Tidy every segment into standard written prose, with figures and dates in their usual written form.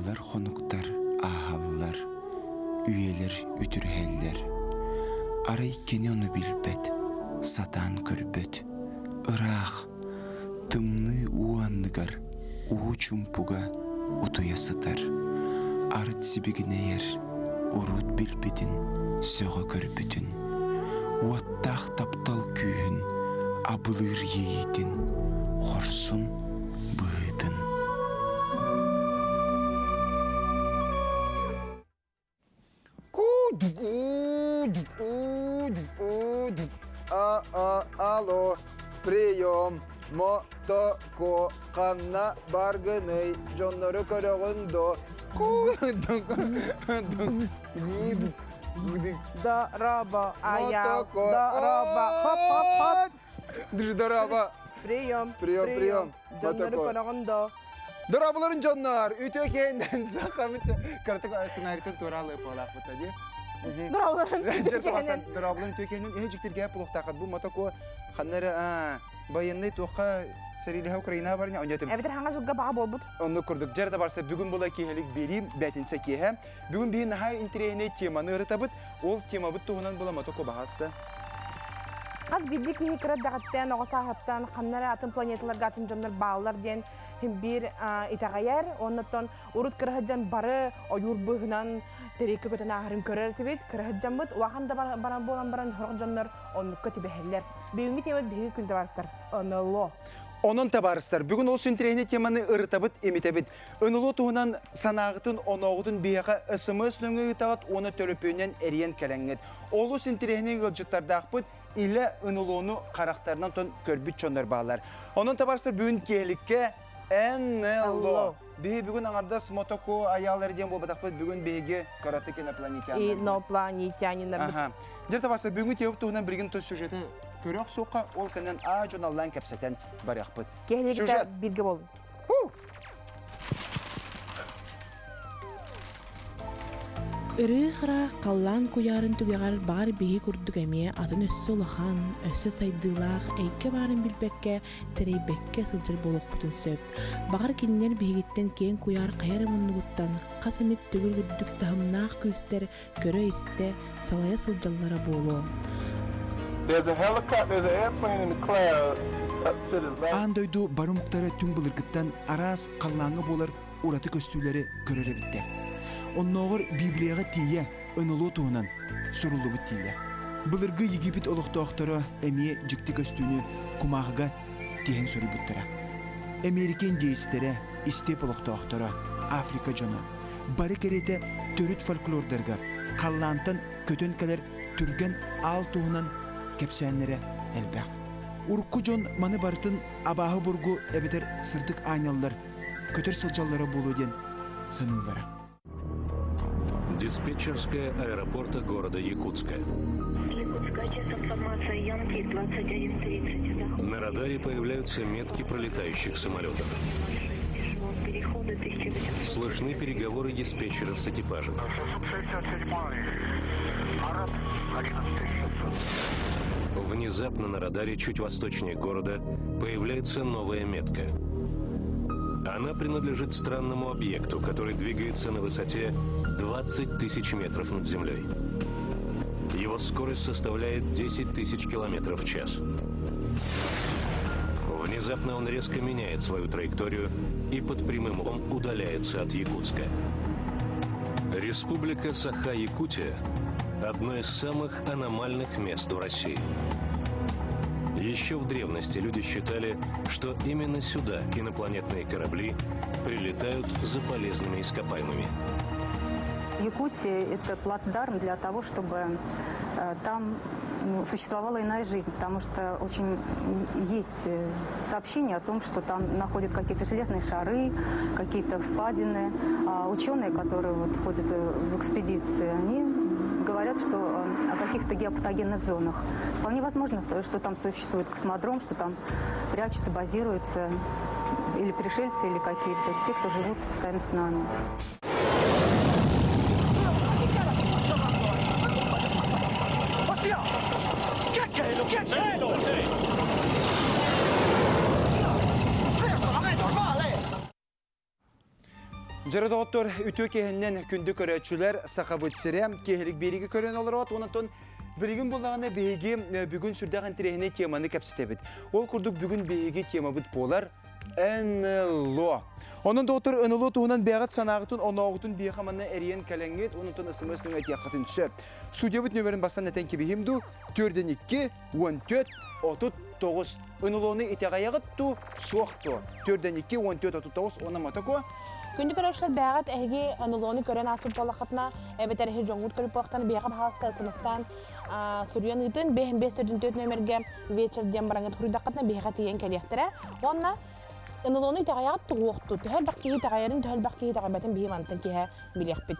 Дьыллар-хонуктар ааһаллар, үйэлэр үтүрүһэллэр. Арай кини ону билбэт, сатаан көрбөт. Ыраах, тымныы уу анныгар, уу чумпуга утуйа сытар. Арыт сибигинэйэр, урут билбитин, сөҕө көрбүтүн. Уоттаах таптал күүһүн, абылыыр иэйиитин, хорсун быһыытын. Алло, прием, мотоко, ханна баргыный, дьоннору көрөҕүн до? Дороба, аял, дороба, хоп, хоп, хоп. Дороба. Прием, прием, прием. Дьоннору көрөҕүн до? Дорооболорун дьоннор, үтүө киһинэн сахамыт кыратык сценарийтан туораалы буолаахпыта дии. Дорооболорун үтүө киһинэн. Дорооболорун үтүө киһинэн эһи дьиктиргээ булуохтааххыт. Бу мотоко ханна эрэ военный туохха сэриилэһэ Украина барыня онньотум. Эбэтэр хаҥа жылга баҕа буолбут. Оннук курдук дьэр да барса бүгүн була киэһэлик биэриим бээтинсэ киэһэ. Бүгүн биһи наһаа интэриэһинэй теманы ырытабыт. Ол темабыт туһунан була мотоко баһаста. Хас биирдии киһи кыра эрдэҕиттэн, оҕо сааһыттан ханна эрэ атын планеталарга атын дьоннор бааллар диэн биир итэҕэйэр. Оннуттан урут кыра сылдьан бары ойуур быыһынан тэриэккэ көтөн ааһарын көрөр этибит. Кыра сылдьаммыт улахан да баран буолан баран сорох дьоннор оннукка түбэһэллэр. Бүгүҥҥү темабыт биһиги күн табаарыстар НЛО. Онон табаарыстар, бүгүн ол интэриэһинэй теманы ырытабыт, имитэбит. НЛО туһунан санааҕытын, онооҕутун биһиэхэ СМС нөҥүө ыытаҕыт уонна төлөпүөнүнэн эрийэн кэлэҥҥит. Олус интэриэһинэй ыалдьыттардаахпыт, илэ НЛОну харахтарынан тон көрбүт дьоннор бааллар. Онон табаарыстар бүгүн киэһэликкэ НЛО. Биһи бүгүн аҥардас мотоко айаалар диэн буолбатахпыт, бүгүн биһиги кыратык инопланетяннар. Инопланетяниннарбыт. Дьэ табаарыстар бүгүҥҥү темабыт туһунан билигин тус сюжеты көрөх суохха, ол кэннэн аа дьон аллаан кэпсэтэн барыахпыт. Киэһэликкэ бииргэ болун. Ырыых-ыраах халлаан куйаарын түгэҕэр баар биһи курдук эмиэ атын өссө улахан, өссө сайдыылаах эйгэ баарын билбэккэ, сэрэйбэккэ сылдьар буолуохпутун сөп. Баҕар кинилэр биһигиттэн киэҥ куйаар хайа эрэ муннугуттан хас эмит төгүл үрдүк таһымнаах күүстэр көрө-истэ, салайа сылдьаллара буолуо. Аан дойду бары омуктара түҥ былыргыттан араас халлааҥҥа буолар ураты көстүүлэри көрөр эбиттэр. Оннооҕор Библияҕа тиийэ НЛО туһунан суруллубут дииллэр. Былыргы Египет олохтоохторо эмиэ дьикти көстүүнү кумааҕыга тиһэн суруйбуттара. Эмиэрикэ индейцтэрэ, истиэп олохтоохторо, Африка дьоно бары кэриэтэ төрүт фольклордарыгар халлаантан көтөн кэлэр түргэн аал туһунан кэпсээннэрэ элбэх. Урукку дьон маны барытын абааһы бургу эбэтэр сырдык аанньаллар көтөр сылдьаллара буолуо диэн саныыллара. Диспетчерская аэропорта города Якутска. На радаре появляются метки пролетающих самолетов. Слышны переговоры диспетчеров с экипажем. Внезапно на радаре чуть восточнее города появляется новая метка. Она принадлежит странному объекту, который двигается на высоте 20 тысяч метров над землей. Его скорость составляет 10 тысяч километров в час. Внезапно он резко меняет свою траекторию и под прямым углом удаляется от Якутска. Республика Саха-Якутия – одно из самых аномальных мест в России. Еще в древности люди считали, что именно сюда инопланетные корабли прилетают за полезными ископаемыми. Якутия – это плацдарм для того, чтобы там существовала иная жизнь, потому что очень есть сообщения о том, что там находят какие-то железные шары, какие-то впадины. А ученые, которые вот ходят в экспедиции, они говорят, что о каких-то геопатогенных зонах. Вполне возможно, что там существует космодром, что там прячутся, базируются или пришельцы, или какие-то те, кто живут постоянно с нами. Дьэрэ доҕоттор, үтүө киэһэннэн күндү көрөөччүлэр, Сахабыт сирэ киэһэлик биэриигэ көрөн олорот, онтон билигин буллаҕына биһиги бүгүн сүрдээх интэриэһинэй теманы кэпсэтэбит. Ол курдук бүгүн биһиги темабыт буолар НЛО. Онон доҕоттор НЛО туһунан бэйэҕит санааҕытын, онооҕутун биһиэхэ манна эрийэн кэлэҥҥит, онтон СМС нөҥүө этиэххитин сөп. Студиябыт нөмерин бастан этэн кэбиһим дуу, 4 2 14 39. НЛОну итэҕэйэҕит ту, суох ту? 4 2 14 39 уонна мотоко. Күндү көрөөччүлэр, бэйэҕит эһиги НЛОну көрөн ааспыт буоллаххытына, эбэтэр эһи дьоҥҥут көрүп буоллахтарына, биһиэхэ баһаалыста СМСтаан суруйан ыытын, 5 5 4 номергэ вечер диэн бараҥҥыт суруйдаххытына, биһиэхэ тиийэн кэлиэхтэрэ. Уонна НЛОну итэҕэйэҕит туһуохту, төһө элбэх киһи итэҕэйэрин, төһө элбэх киһи итэҕэйбэтин биһи мантан киһи билиэхпит.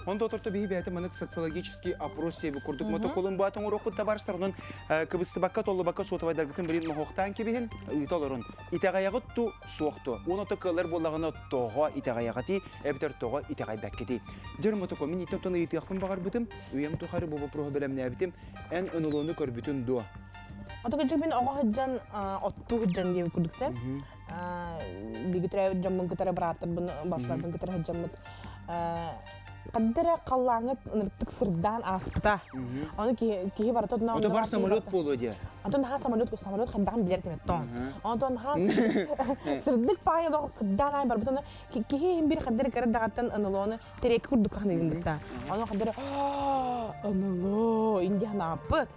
Онто торто биһи бэйэтэ манык социологический опрос диэби курдук мотоколун баатын оҥоруохпут табаарыстар, онон кыбыстыбакка, толлубакка суотабайдаргытын билин моһуохтаан кэбиһин, ыыта олорун. Итэҕэйэҕит ту, суох ту? Уон ото кыаллар буоллаҕына тоҕо итэҕэйэҕитий, эбэтэр тоҕо итэҕэйбэккитий? Дьэр мотоко, мин иттэн тон ыйытыахпын баҕарбытым, үйэм тухары бу вопроһу бэлэмнээбитим. Эн НЛОну көрбүтүн дуо? Ото кырдьык мин оҕо сылдьан оттуу сылдьан диэбит курдук сэ. Биги төрөөбүт дьоммун кытары бырааттарбын, балтыларбын кытары сылдьаммыт. Хаддара халлааҥҥа ынырыктык сырдаан ааспыта. Ону киһи барыта Ото бар самолет буолуо диэ. Онтон наһаа самолет хайдаҕын билэр этим тоон. Онтон наһаа сырдык паайа сырдаан ай барбыт. Ону киһи иһин бир хаддара кыра даҕаттан НЛОну терекки курдук ханыгын бытта. Ону хаддара НЛО инди ханааппыт.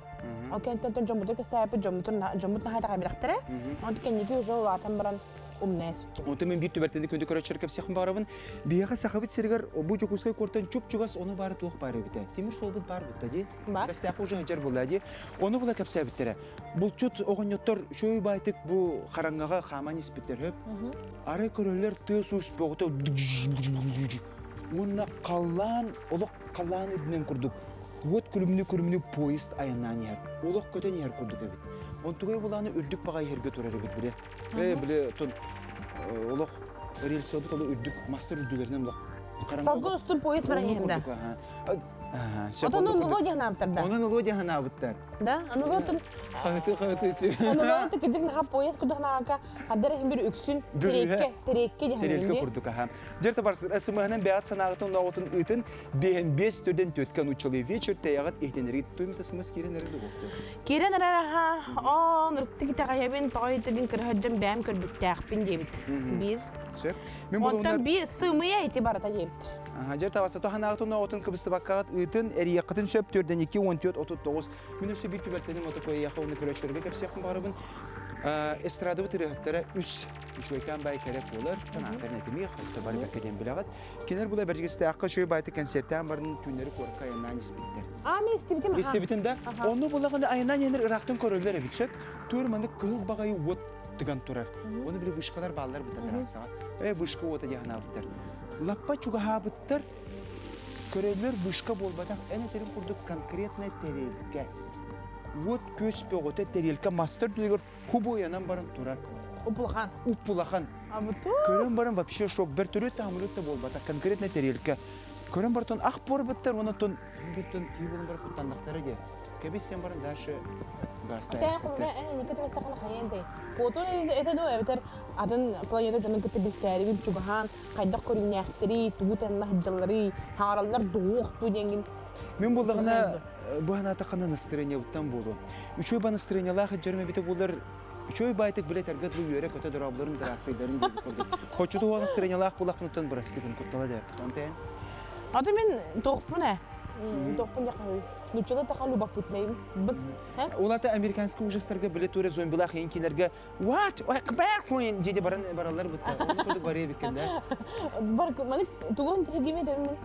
Ол кэнтэн дьоммутур кэсээппит, дьоммут наһаа итэҕэйбэтэхтэрэ. Онтон кэнники уже улаатан баран умнээс. Онтон мен биир түбэлтэни күндү көрөөччүлэр кэпсиэхпин баҕарабын. Биһиэхэ Сахабыт сиригэр бу Дьокуускай куораттан чуп-чугас ону баары туох баар эбитэ. Тимир суолбут баар бутта дии. Бар. Бэстээххэ уже сылдьар буолла дии. Ону була кэпсээбиттэрэ. Булчут оҕонньоттор үчүгэй баайтык бу хараҥаҕа хааман испиттэр хөп. Арай көрөллөр тыа суус боҕута уонна халлаан, олох халлаан үрдүнэн курдук уот күлүмнүү-күлүмнүү поезд айаннаан иһэр. Олох көтөн иһэр курдук эбит. Онтугай булааны үрдүк баҕай иһэргэ турар эбит биле. Биле тон олох рельсабыт олох үрдүк мастар үрдүлэринэн олох Салгын устун поезд баран иһэр да. Отон НЛО диэн анаабыттар да. Онон НЛО диэн анаабыттар. Да, НЛО тун Хаһыты хаһыты сү. НЛО кырдьык наһаа поезд курдук наака хаддара иһин бир үксүн терекке терекке диэн Терелке курдук аха. Дьэр табарсыр СМС-нан бэйэҕит санааҕытын ноҕутун ыытын биэһэн биэс төрдөн түөткэ нуччалыы вечер тэйэҕит иһитинэргит туймта СМС киирэн эрэ дугукту. Киирэн эрэр аха, оо, ныртык итэҕэйэбин, тоҕо итигин кырыһырдьан бэйэм көрбүттээхпин диэбит. Биир. Сөп. Мин Онтон биир сымыйа ити барыта диэбит. Аха, дьэр табаста тоханаағытын ноҕутун кыбыстыбаккаҕыт ыытын эрийэххитин сөп төрдөн 2 14 39. Мин өссө биир түбэлтэни мотокояха уонна көрөөччүлэргэ кэпсиэхпин баҕарабын. Эстрадабыт ырыаһыттара үс үчүгэйкээн бай кэрэ буолар, танаатарын этимиэх, өттө бары бэккэ диэн билэҕит. Кинилэр була Бэрдьигэстээххэ үчүгэй байты концерттаан барын түүннэри куоракка айаннаан испиттэр. А, мен истибитим. Истибитин да, онну булаҕына айаннаан иһэннэр ыраахтан көрөллөр эбит сөп. Тур маннык кыһыл баҕайы уот тыган турар. Оны били вышкалар бааллар быта трассаҕа. Вышка уота диэн ханаабыттар. Лаппа чугаһаабыттар, көрөллөр вышка буолбатах, эн этерин курдук конкретная тарелка. Уот көс бөҕөтө тарелка мастар дүлегер хубуянан баран турар. Упулахан. Уппулахан. Абыту. Көрөн баран вообще шок. Вертолет самолет та буолбатах, конкретная тарелка. Көрөн бартон ах буорбуттар, онотон биртон кии болон бар куттаннахтара де. Кэбис сен баран дальше гаста Тää кулга эн нике төбөстө хайын Куотун это ну эбэтэр атын планета дьонун кытта билсээригин чугаһаан хайдах көрүннээхтэри, тугу тэнна сылдьаллары, хаараллар дуох ту диэнгин. Мен буллаҕына бу ханаатаххана настроение буттан буолу. Үчүгэй ба настроениялаах дьэрме бите булар. Үчүгэй байтык биле терге дылы үөрэ көтө доробларын дырасыйларын дип курдук. Хочуту хуа настроениялаах булахпынуттан бырасыгын куттала деп. Онтен. Аты мен тоқпун ә. Тоқпун яқай. Нуччала таха любопытный. Быт. Улата американский ужастарга биле туре зомбилах кинерге what? Акбар диде баран баралар бутта. Оны курдук барыя биккен да. Бар маны тугун тегиме де мен.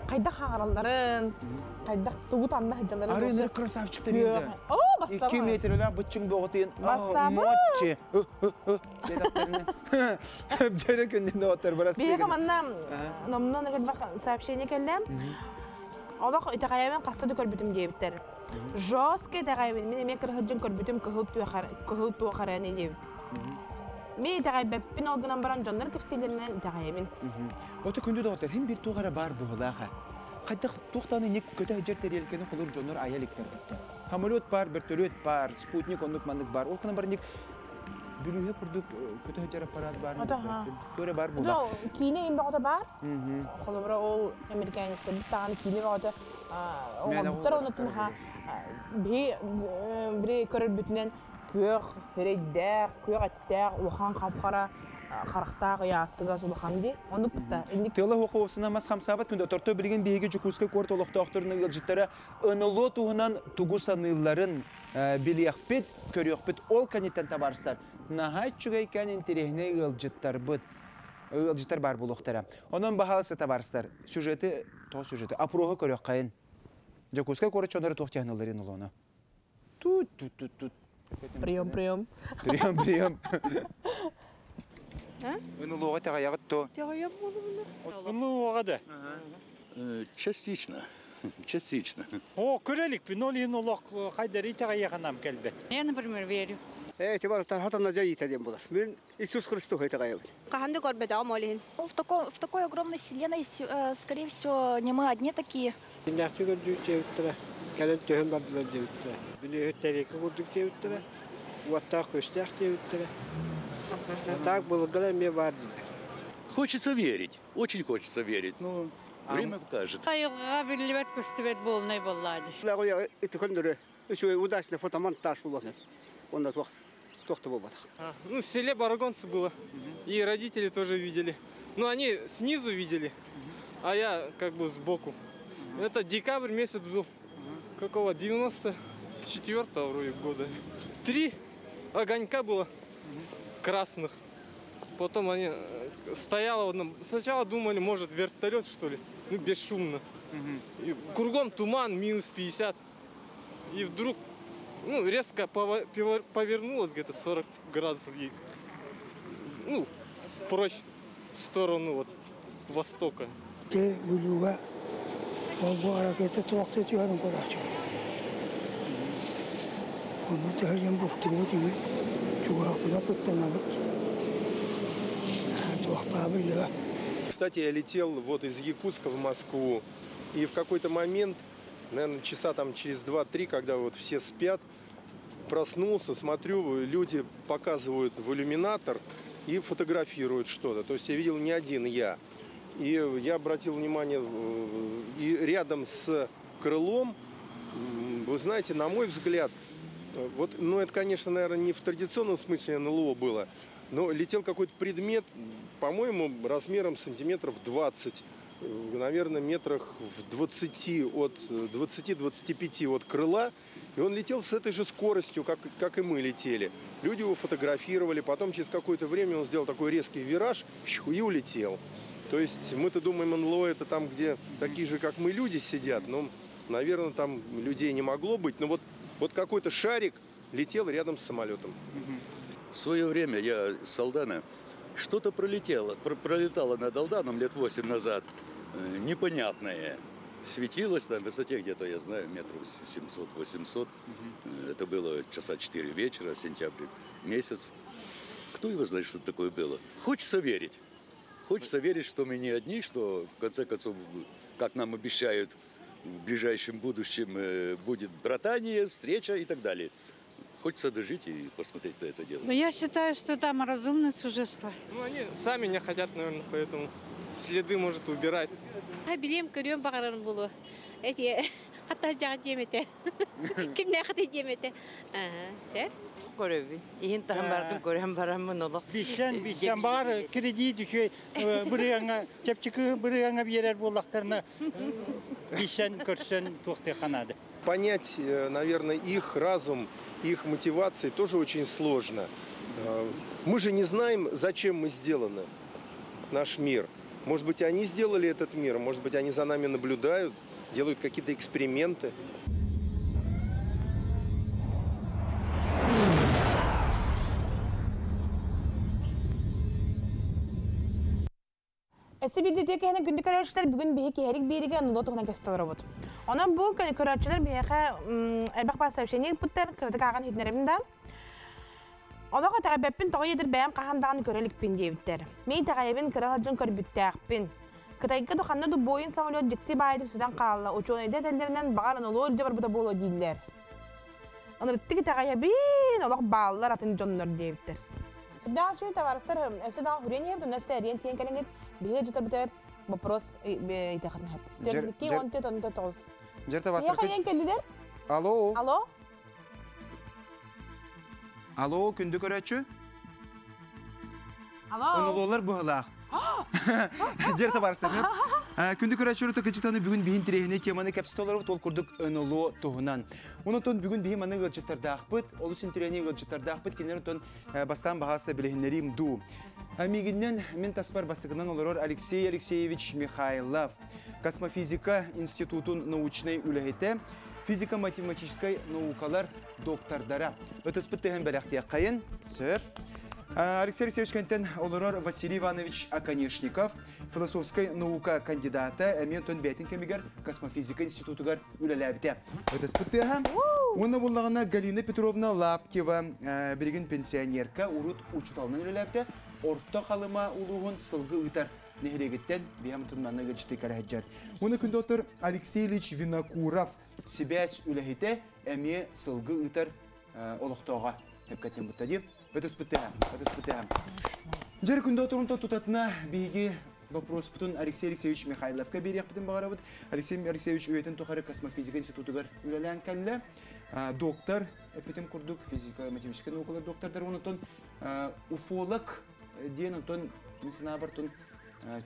Кайда хааралларын, кайда тугу танна хаджаларын. Ары нер красавчиктер енді. О, бассаба. 2 метрлер бытчың боғытын. Бассаба. Мочи. Жәрі күнден оттар барасы. Биһиэхэ манна номнуон элбэх сообщение кэллэ. Олох итэҕэйэбин хаста да көрбүтүм диэбиттэр. Жестко итэҕэйэбин, мин эмиэ кырыһырдьын көрбүтүм кыһыл туохараны диэбит. Мин итэҕэйбэппин ол гынан баран дьоннор кэпсиилэринэн итэҕэйэбин. Оты күндү доҕоттор, хим бир туох эрэ баар буһулааха. Хайдах туохтааны ник көтө жер терелкени холур дьоннор айа эликтер битте. Самолет бар, вертолет бар, спутник оннук маннык бар. Ол кына бар ник Бүлүүһэ курдук көтө сылдьар аппарат баар. Ата, Туора бар буолла. Ну, киинэ им бөҕөтө баар. Холобура ол американецтар даҕаны киинэ бөҕөтө оҥорбуттар оннуттан ха биһи бири көрөрбүтүнэн күөх эрэйдээх, күөх эттээх, улахан хап-хара харахтаах ыйаастыгас улахан дии. Оннук бутта. Инник Тыала хуохуосuna мас хамсаабат күндө торто билигин биһиги Дьокуускай куорат олохтоохторун ыалдьыттара НЛО туһунан тугу саныылларын билиэхпит, көрүөхпүт ол кэнниттэн табаарыстар наһаа үчүгэйкээн интэриэһинэй ыалдьыттарбыт ыалдьыттар баар буолуохтара. Онон баһаалыста табаарыстар сюжеты тоҕо сюжеты опроһу көрүөххэйин. Дьокуускай куорат дьонноро туох дьаһаналларын НЛОну. Тут тут тут тут. Прием, прием. Прием, прием. НЛОга таҕайаҕыт то. Тягаям буолумуна. НЛОга да. Частично. Частично. О, көрөлүк ол иһин олох хайдары итэҕэйиэханам кэлбэт. Я, например, верю. Эти барыта хатана жайыта диэн буолар. Мин Иисус Христос итэҕэйэбин. Хаһан да көрбөтөҕүм ол иһин. В такой огромной вселенной, скорее всего, не мы одни такие. Киннээхти көрдүү диэбиттэрэ, кэлэн түһэн бардылар диэбиттэрэ. Бүлүүһүт курдук диэбиттэрэ, уоттаах көстөөх диэбиттэрэ. Так былыргылар эмиэ баар дииллэр. Хочется верить, очень хочется верить, но время покажет. Айылҕаҕа биллибэт көстүбэт буолнай буоллаады. Лагуя ити көндөрө үчүгэй удачный фотомонтаж буолуон. Онда туох туох да буолбатах. Ну, в селе Барагонцы было. И родители тоже видели. Ну, они снизу видели, а я как бы сбоку. Это декабрь месяц был. Какого? 94-го вроде года. Три огонька было красных. Потом они стояло в одном. Сначала думали, может, вертолет, что ли. Ну, бесшумно. И кругом туман, минус 50. И вдруг, ну, резко повернулась где-то 40 градусов и, ну, прочь в сторону вот востока. Те бүлүүгэ ол ракета туохта түһэрин көрөөчү. Онно түһэрген буктугу тиги чугаапына куттанабыт. Туохтаа биллибэт. Кстати, я летел вот из Якутска в Москву, и в какой-то момент, наверное, часа там через 2-3, когда вот все спят, проснулся, смотрю, люди показывают в иллюминатор и фотографируют что-то. То есть я видел не один я. И я обратил внимание, и рядом с крылом, вы знаете, на мой взгляд, вот, ну это, конечно, наверное, не в традиционном смысле НЛО было, но летел какой-то предмет, по-моему, размером сантиметров 20, наверное, метрах в 20 от 20-25 от крыла, и он летел с этой же скоростью, как и мы летели. Люди его фотографировали, потом через какое-то время он сделал такой резкий вираж и улетел. То есть мы-то думаем, НЛО это там, где такие же, как мы, люди сидят, но, наверное, там людей не могло быть. Но вот какой-то шарик летел рядом с самолетом. В свое время я с Алдана что-то пролетало над Алданом лет 8 назад, непонятное. Светилось там в высоте где-то, я знаю, метров 700-800. Это было часа 4 вечера, сентябрь месяц. Кто его знает, что такое было? Хочется верить. Хочется верить, что мы не одни, что в конце концов, как нам обещают, в ближайшем будущем будет братание, встреча и так далее. Хочется дожить и посмотреть на это дело. Но я считаю, что там разумные существа. Ну, они сами не хотят, наверное, поэтому следы может убирать. Билем көрүөн баҕарарым буолуо. Эти хатта жаҕа диэмэтэ. Кимнэ хата диэмэтэ. Сэр. Көрөбүн. Иһин таһым бардым көрөн бараммын олох. Бишен, бишен бар кредит үчү бырыаңа, чепчики бырыаңа берер буоллахтарына бишен көрсөн туохты канады. Понять, наверное, их разум, их мотивации тоже очень сложно. Мы же не знаем, зачем мы сделаны, наш мир. Может быть, они сделали этот мир, может быть, они за нами наблюдают, делают какие-то эксперименты. Эссе библиотека күндү көрөөчүлөр бүгүн биһи киһэрик биэригэ НЛО туһунан көстөлөр обут. Онон бу көрөөчүлөр биһиэхэ элбэх баар сообщение ыыппыттар, кыратык ааҕан иһитиннэрэбин да. Олох итэҕэйбэппин тоҕо иэтэр бэйэм хаһан даҕаны көрө иликпин диэбиттэр. Мин итэҕэйэбин кыра сылдьан көрбүттээхпин. Кытайга да ханна да буойун самолет дьикти баайдык сүтэн хаалла, учуонайда этэллэринэн баҕар НЛО илдьэ барбыта буолуо дииллэр. Ынырыттык итэҕэйэбин, олох бааллар атын дьоннор диэбиттэр. Да, чуй товарыстар, өссө да хүрен ем, тунна сәрен тиен кәлеңет, биһе жутар битер вопрос итәхәтен хәп. Терки 14 19. Жер табасыр. Яха келдилер? Алло. Алло. Алло, күндү көрөчү? Алло. Онололар быһылаах. Жер табарсың. Күндү көрөчү тыкычытаны бүгүн биһин тирehine теманы кепситолору тол курдук НЛО туһунан. Онотон бүгүн биһи маны гылчыттардаахпыт, олус интирени гылчыттардаахпыт, кинер отон бастан бахаса билehиннерим ду. Мигиннен мен таспар басыгынан олорор Алексей Алексеевич Михайлов, Космофизика институтун научной үлэхите, физико-математической наукалар доктордара. Ытыспыт тыһын бэлэхтиэ қайын. Сөп. Алексей Алексеевич кэнтэн олорор Василий Иванович Оконешников, философской наука кандидата, әмен тон бәтин кемигер космофизика институтугар үлэлээбитэ. Ытыспыт тыһа. Онна буллаҕына Галина Петровна Лаптева, билигин пенсионерка, урут учуталынан үлэлээбитэ, орто халыма улууһун сылгы ыытар нэһилиэгиттэн биһэм туннанна гычты кэлэһэджэр. Уна күн доктор Алексей Ильич Винокуров сибээс үлэһитэ эмиэ сылгы ыытар олохтооҕо эпкеттен буттади. Ытыспытыһа, ытыспытыһа. Жер күн доктор тутатына биһиги вопрос бутун Алексей Алексеевич Михайловка бериэхпитин баҕарабыт. Алексей Алексеевич үйэтин тухары космофизика институтугар үлэлээн кэллэ. Доктор, эпитим курдук физика, математическай наукалар доктордар, онотон уфолог диэн онтон мин санаабар тун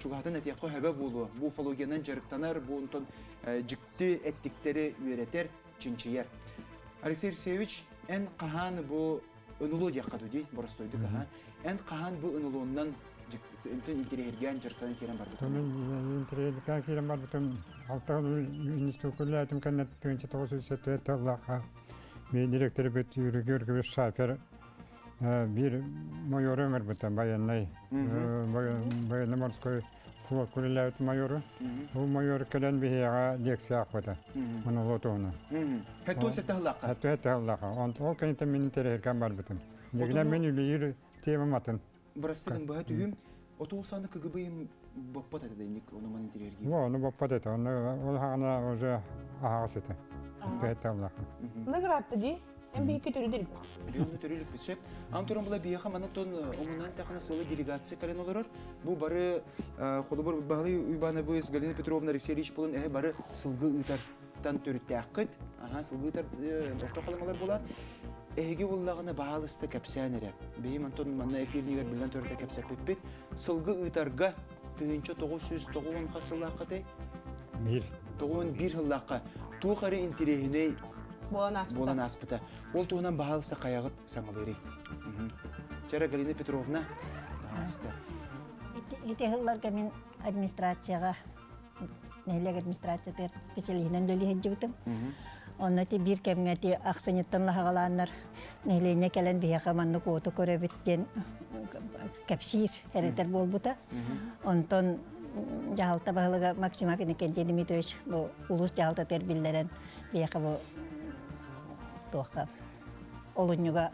чугаһатын этиэххэ хөбө буолуо. Бу уфологиянан дьарыктанар, бу онтон дьикти эттиктери үөрэтэр, чинчийэр. Алексей Алексеевич, эн хаһан бу НЛО диэххэ дуу, боростойдук аха. Эн хаһан бу НЛОннан интен интириэһиргээн дьарыктанан киирэн барбытын? Мен интириэһиргээн киирэн барбытым. Алтан институт кэннэ 1974 тыллаахха мен директор бит Юрий Георгиевич Шафер бир майоры ыҥырбыта, военный, военно-морской флот үлэлээбит майору. Бу майор кэлэн биһиэхэ лекция аахпыта. НЛО туһунан. 77 сыллаахха. 77 сыллаахха. Ол кэнниттэн мин интириэһиргээн барбытым. Дьиҥинэн мин үлэлиир темам атын. Бырастыгын быһа түһүм. Оту саны КГБ боппот этэ дейник, ону ман интириэргии. Во, ону боппот этэ. Ону ол хаҕана уже аһаҕас этэ. 77 сыллаахха. Наградты ди. Эм биһикки төрүдүр. Биһиги төрүлүк бүтсөп. Антуран була биһиэхэ мана тон омунан тахана сылы делегация кэлэн олорор. Бу бары холобур Баһылай Уйбанабыс, Галина Петровна, Алексей Ильич булун эһэ бары сылгы ыытартан төрүттээххит. Аха, сылгы ыытар орто халымалар булат. Эһиги буллаҕына баалыста кэпсээн эрэ. Биһим Антон манна эфирнигэр билэн төрүтэ кэпсэппиппит. Сылгы ыытарга 1990 хас сыллааххатай? Бир. 91 сыллаахха туох эрэ интириэһинэй Буолан ааспыта. Буолан ааспыта. Ол туһунан баһаалыста хайаҕыт саҥалыырый? Чара Галина Петровна, баһаалыста. Ити сылларга мин администрацияҕа, нэһилиэк администрациятыгар специалиһинэн үлэлии сылдьыбытым. Онно ти биир кэмҥэ ти ахсынньыттан лаһаҕалааннар нэһилиэнньэ кэлэн биһиэхэ маннык уоту көрөбүт диэн кэпсиир, эрэтэр буолбута. Онтон дьаһалта баһылыга Максима Иннокентий Дмитриевич бу улуус дьаһалтатыгар биллэрэн биһиэхэ бу туохха олунньуга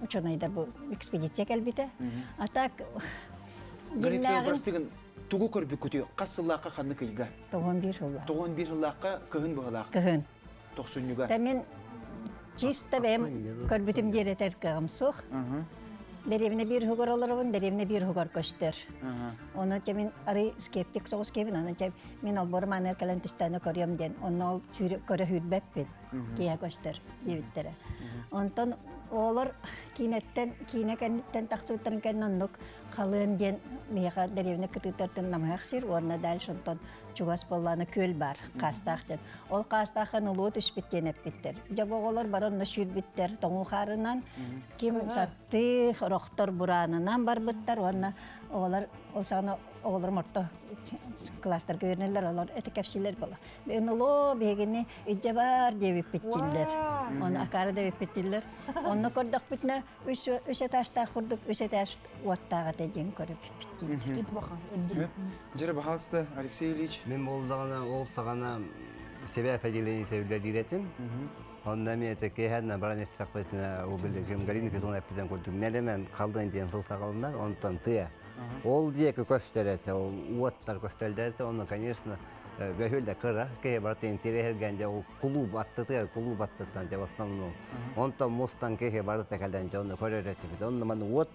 учуонайдар бу экспедиция кэлбитэ. А так дьиҥнээҕин тугу көрбүккүтүй? Хас сыллаахха ханнык ыйга? 91 сыллаах. 91 сыллаахха кыһын быһылаах. Кыһын. Тохсунньуга. Та мин чисто бэйэм көрбүтүм диэретер кыаҕым суох. Дэриэбинэ биир уһугар олоробун, дэриэбинэ биир уһугар көстөр. Ону те мин арый скептик соҕус киһибин, аны те мин олбуорум ааныгар кэлэн түстээнэ көрүөм диэн, онно ол көрө сүүрбэппин, киһи көстөр диэбиттэрэ. Онтон оҕолор киинэттэн, киинэ кэнниттэн тахсыбыттарын кэннэ оннук халыан диэн миэхэ дэриэбинэ кытыытартан намыһах сир уонна дальше онтон чугас буоллаана күөл бар, хаастаах диэн. Ол хаастааххан улуу түспүт диэн эппиттэр. Дьэ бу оҕолор бары онно сүүрбүттэр, тоҥуу хаарынан, ким сатты, рохтор бураанынан барбыттар уонна оҕолор ол саҕана оҕолорум орто класстарга үөрэнэллэр, олор эти кэпсиилэр буола. НЛО биһигини илдьэ бар диэбиппит дииллэр. Оны акаары диэбиппит дииллэр. Онно көрдөхпүтүнэ үс этажтаах курдук үс этаж уоттаах этэ диэн көрөбүппүт дииллэр. Неплохо. Дьэрэ баһаалыста Алексей Ильич. Мин буолдаҕына ол саҕана себя определение үлэлиир этим. Онно эмиэ киэһэннэ баран истэхпитинэ убилигим Галина Петровна эппитин курдук нэлэмэн халдын диэн сыл саҕаланар, онтон тыа. Ол диэки көстөр этэ, ол уоттар көстөллөр этэ, онно, конечно, бөһүөлэ кыра, киһи барыта интириэһиргээн ол кулууп аттытыгар, кулууп аттыттан дьэ в основном. Онтон мустан киһи барыта кэлэн дьэ онно көрөр этибит. Онно маны уот